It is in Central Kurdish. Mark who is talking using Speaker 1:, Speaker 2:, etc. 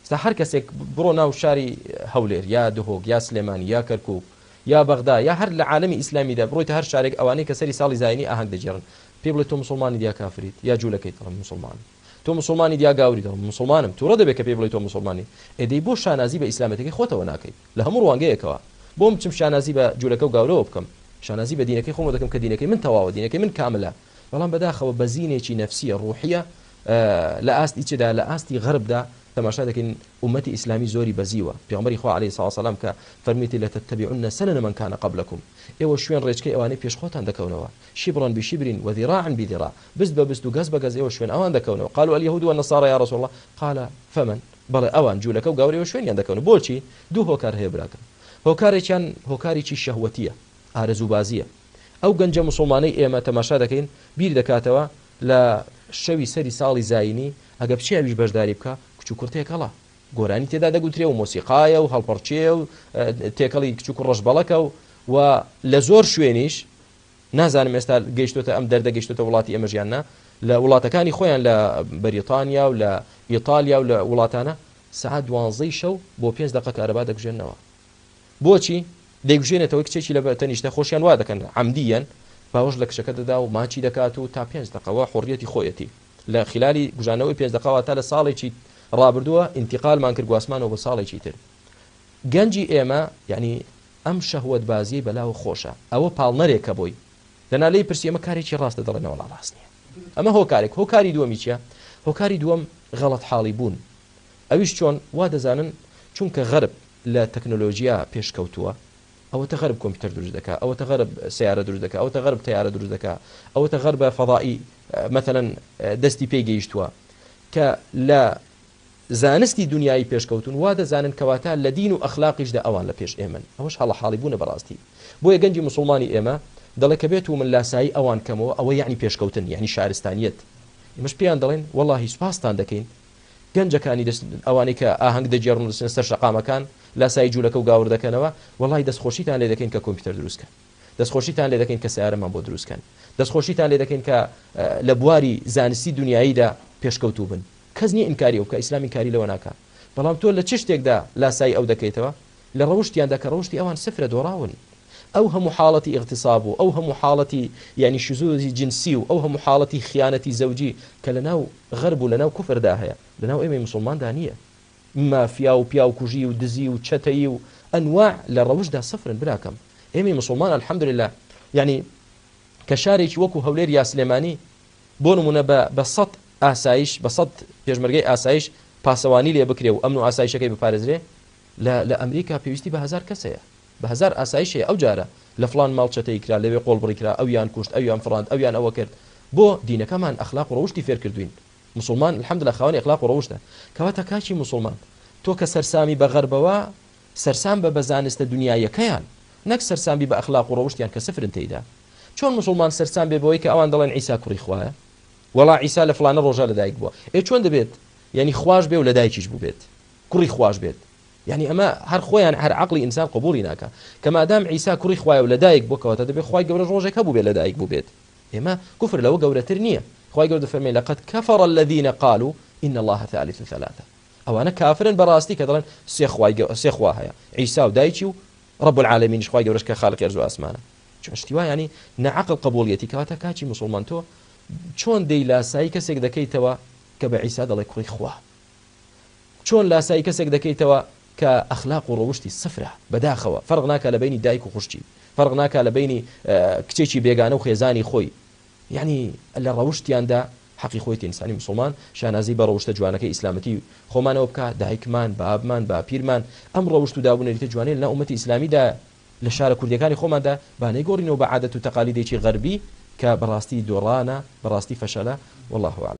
Speaker 1: ئێستا هەر کەسێک بڕۆ ناو شاری هەولێر یا دهۆک یا سلێمانی یا کەرکوک یا بەغدا یا هەر لە عالەمی ئیسلامیدا بڕۆیتە هەر شارێک ئەوانەی کە سەری ساڵی زاینی ئاهەنگ دەگێڕن پێی بڵێ تۆ موسڵمانیت یا کافریت یا جولەکەیت دەڵێم موسڵمانم تۆ موسڵمانیت یا گاوری دەڵێم موسڵمانم توڕە دەبێت کە پێی بڵێی تۆ موسڵمانی ئێ دەی بۆ شانازی بە ئیسلامێتەکەی خۆتەوە ناکەی لە هەموو ڕوانگەیەکەوە بۆ بچم شانازی بە جولەکە و گاورەوە بکەم شانازی بە دینەکەی خۆمەوە دەکەم کە دینەکەی من تەواوە دینەکەی من کاملە بەڵام بەداخەوە بەزینێکی نەفسیە ڕوحیە لە ئاستی چدا لە ئاستی غەربدا تەماشا دەکەین ئومەتی ئیسلامی زۆری بەزیوە پێغەمبەری خوا علیە سڵاو سلام کە فەرموویەتی لتتبعن سنن من کان قبلکم ئێوە شوێن ڕێچکەی ئەوانەی پێش خۆتان دەکەونەوە شبرا بشبر وذراعا بذراع بست بە بست و گەز بە گەز ئێوە شوێن ئەوان دەکەونەوە قالوا اليهود والنصارى یا رسول الله قال فمن بەڵێ ئەوان جوولەکە و گاور ئێوە شوێنیان دەکەون بۆچی دوو هۆکار هەیە براکەم هۆکارێکیان هۆکارێکی شەهوەتیە ئارەزووبازیە ئەو گەنجە موسڵمانەی ئێمە تەماشا دەکەین بیر دەکاتەوە لە شەوی سەری ساڵی زایینی ئەگە بچێ ئەویش بەشداری بکا کچ و کوڕ تێکەڵە گۆرانی تێدا دەگوترێ و مۆسیقایە و هەڵپەڕکێ و تێکەڵی کچ و کوڕ ڕەشبەڵەکە و و لە زۆر شوێنیش نازانم ئێستا گەیشتۆتە ئەم دەردە گەیشتۆتە وڵاتی ئێمەش یان نا لە وڵاتەکانی خۆیان لە بەریتانیا و لە ئیتالیا و لە وڵاتانە سەعات دوانزەی شەو بۆ پێنج دەقە کارەبا دەکوژێنەوە بۆچی دەیگوژێنێتەوە کچێکی لە تەنیشتە خۆشیان وا دەکەن عەمدیەن باوەش لە کچەکە دەدا و ماچی دەکات و تا پێنج دەقە وە حوڕیەتی خۆیەتی لە خلالی گوژانەوەی پێنج دەقە واتە لە ساڵێکی ڕابردووە ئینتیقالمان کرد گواستمانەوە بۆ ساڵێکی تر گەنجی ئێمە یعنی ئەم شەهوەت بازیەی بەلاوە خۆشە ئەوە پاڵنەرێکە بۆی دەنا لێی پرسی ئەمە کارێکی ڕاستە دەڵێ نەوەڵا ڕاست نییە ئەمە هۆکارێک هۆکاری دووەمی چییە هۆکاری دووەم غەڵەت حاڵی بوون ئەویش چۆن وا دەزانن چونکە غەرب لە تەکنۆلۆژیا پێشکەوتووە ئەوەتە غەرب کۆمپیوتەر دروست دەکا ئەوەتە غەرب سەیارە دروست دەکا ئەوەتە غەرب تەیارە دروست دەکا ئەوەتە غەربە فەضائی مەثەلەن دەستی پێی گەیشتووە کە لە زانستی دنیایی پێشکەوتون وا دەزانن کەواتە لە دین و ئەخلاقیشدا ئەوان لە پێش ئێمەن ئەوەش هەڵە حاڵی بوونە بەڕاستی بۆیە گەنجی موسڵمانی ئێمە دەڵێ کە بێت و من لاسایی ئەوان کەمەوە ئەوە یەعنی پێشکەوتن یەعنی شارستانیەت ئێمەش پێیان دەڵێن وەڵاهی سوپاستان دەکەین گەنجەکانی دەست ئەوانەی کە ئاهەنگ دەگێڕن و دەچنە سەر شەقامەکان لاسایی جوولەکە و گاور دەکەنەوە، وەڵاهی دەستخۆشیتان لێ دەکەین کە کۆمپیوتەر دروست کەن. دەستخۆشیتان لێ دەکەین کە سەیارەمان بۆ دروست کەن. دەستخۆشیتان لێ دەکەین کە لە بواری زانستی دونیاییدا پێشکەوتوو بن. کەس نییە ئینکاری ئەو بکا، ئیسلام ئینکاری لەوە ناکا. بەڵام تۆ لە چ شتێکدا لاسایی ئەو دەکەیتەوە؟ لە ڕەوشتیاندا کە ڕەوشتی ئەوان سفرە دۆڕاون. ئەو هەموو حاڵەتی ئیغتیساب و ئەو هەموو حاڵەتی یانی شزوزی جنسی و ئەو هەموو حاڵەتی خیانەتی زەوجی کە لە ناو غەرب و لە ناو کوفردا هەیە لە ناو ئێمەی موسڵماندا نییە. مافیا و پیاوکوژی و دزی و چەتەیی و ئەنواع لە ڕەوشتدا سفرن براکەم. ئێمەی موسڵمان الحمدللە یانی کە شارێکی وەکو هەولێر یا سلێمانی بۆ نمونە بە بە سەت ئاسایش بە سەت پێشمەرگەی ئاسایش پاسەوانی لێ بکرێ و ئەمن و ئاسایشەکەی بپارێزرێ لە لە ئەمریکا پێویستی بە هەزار کەس هەیە بە هەزار ئاسایش هەیە ئەو جارە لە فڵان ماڵ چەتەی کرا لەوێ قۆڵبڕی کرا ئەویان کوشت ئەویان فڕاند ئەویان ئەوە کرد بۆ دینەکەمان ئەخلاق و ڕەوشتی فێر کردوین موسڵمان الحمدللە خاوەنی ئەخلاق و ڕەوشتە کەواتە کاکی موسڵمان تۆ کە سەرسامی بە غەربەوە سەرسام بە بە زانستە دونیاییەکەیان نەک سەرسام بی بە ئەخلاق و ڕەوشتیان کە سفرن تێیدا چۆن موسڵمان سەرسام بێ بەوەی کە ئەوان دەڵێن عیسا کوڕی خوایە وەڵا عیسا لە فڵانە ڕۆژا لەدایک بووە ئێ چۆن دەبێت یعنی خواش بێ و لەدایکیش بووبێت کوڕی خواش بێت یعنی ئەمە هەر خۆیان هەر عەقڵی ئینسان قبوڵی ناکا کە مادام عیسا کوڕی خوایە و لەدایک بووە کەواتە دەبێ خوای گەورەش ڕۆژێک هەبووبێ لەدایک بووبێت ئێمە کوفر لەوە گەورەتر نییە خوای گەورە دەفەرمێ لقد كفر الذين قالوا إن الله ثالث ثلاثة ئەوانە کافرن بەڕاستی کە دەڵێن سێ خوای سێ خوا هەیە عیسا و دایکی و رب العالمینیش خوای گەورەش کە خالقی ئەرز و ئاسمانە چۆن شتی وا یعنی نە عەقڵ قبوڵیەتی کەواتە کاکی موسڵمان تۆ چۆن دێی لاسایی کەسێک دەکەیتەوە کە بە عیسا دەڵێ کوڕی خوا چۆن لاسایی کەسێک دەکەیتەوە کە ئەخلاق و ڕەوشتی سفرە بەداخەوە فەرق ناکا لە بەینی دایک و خوشکی فەرق ناکا لە بەینی کچێکی بێگانە و خێزانی خۆی یعنی لە ڕەوشتیاندا حەقی خۆیەتی ئینسانی موسڵمان شانازی بە ڕەوشتە جوانەکەی ئیسلامەتی خۆمانەوە بکا دایکمان بابمان باپیرمان ئەم ڕەوشت و دابونەریتە جوانەی لەناو ئومەتی ئیسلامیدا لە شارە کوردیەکانی خۆماندا با نەیگۆڕینەوە بە عادەت و تەقالیدێکی غەربی کە بەڕاستی دۆڕانە بەڕاستی فەشەلە واللە اعلم.